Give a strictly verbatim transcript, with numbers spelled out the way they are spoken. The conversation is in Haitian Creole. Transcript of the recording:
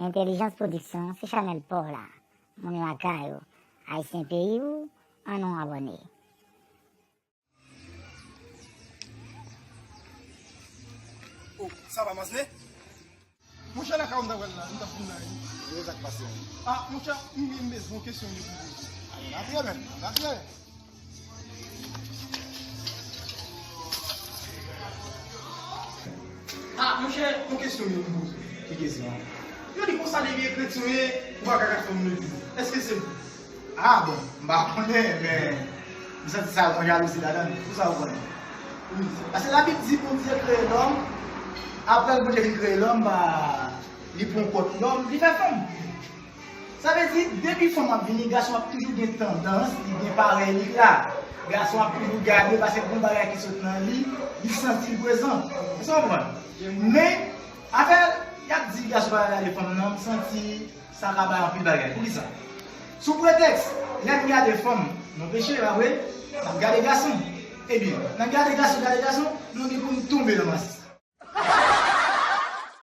Entèlijans Pwodiksyon se chanèl pa w la. Moun lakay ou, Ayisyen peyi w, ann nou abòne. Oh, sa va, Masne? Monchè, lakay ou m ta pral la, m t ap vin la, wi. Yo, sa k pase? Ah, monchè, m, m bezwen yon kesyon, wi, pou poze. Ann antre, menm, ann antre. Ah, monchè, yon kesyon, wi, pou poze. Ki kesyon? Yo di konsa, depi e kretyen ou ye, ou pa ka gad fanm legliz. Èske se vre? Ah bon, m pa konnen, men m santi sa gen jalouzi ladan l. Pou sa ou konnen? Wi. Paske Labib di Bondye kreye lòm, apre Bondye fin kreye lòm, ba, li pran kòt lòm, li fè fanm. Sa vle di, depi fanm ap vini, gason ap toujou gen tandans, li gen parèy li la. Gason ap toujou gade, paske gon bagay ki sot nan li, li santi l prezan. Èske w konprann? Men, afè, y ap di gason pa ka gade fanm nan, m santi sa ka bay anpil bagay. Poukisa? Sou pretèks, lè n gade fanm, nou peche, pa vre? N ap gade gason. Ebyen, nan gade gason, gade gason, nou gen pou n tonbe nan mas.